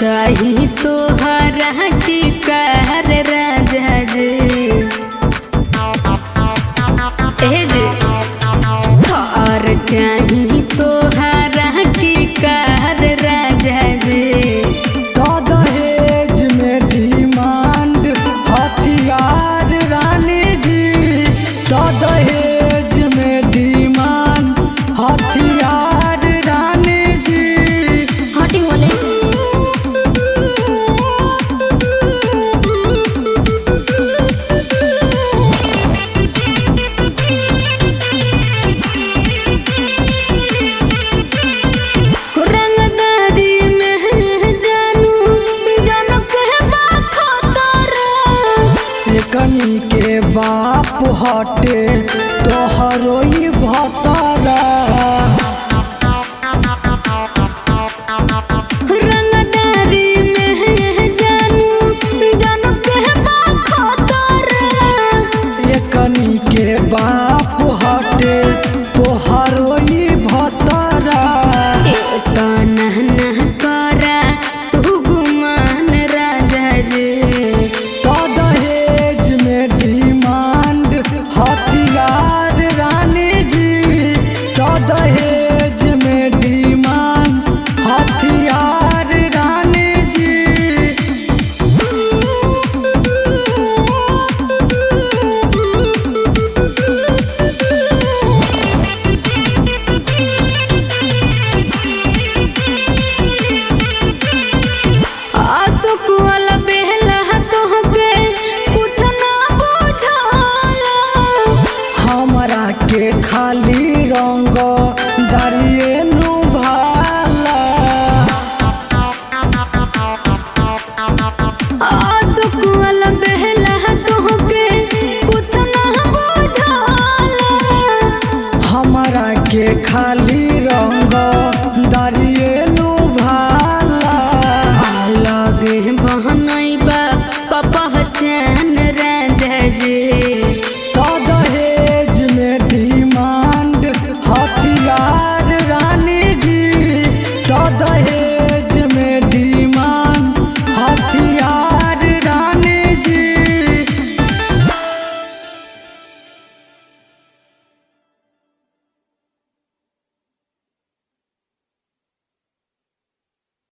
चाही तोहरा की कार राजा जी। ए जी थार चाही तोहरा की कार राजा जी। तो दहेज में डिमांड हथियार रानी जी, तो दहेज में डिमांड हथियार रानी जी। हटी होने। रंगदारी में जानू जानू कहबा खतरा। एकनी के बाप हटे तोहरोई भतरा। रंगदारी में जानू जानू कहबा खतरा। एकनी के बाप हटे तोहरोई भतरा। एतना ना करा तू गुमान राजा जी। तो दहेज में डिमांड हथियार रानी जी, तो दहेज में डिमांड हथियार रानी जी। आसुक वाला बेहला तोहके कुछ ना बुझाला। हमरा के खाली रंग दारिये नु भाला। आसुक वाला बेहला तोहके कुछ ना बुझाला। हमरा के खाली रंग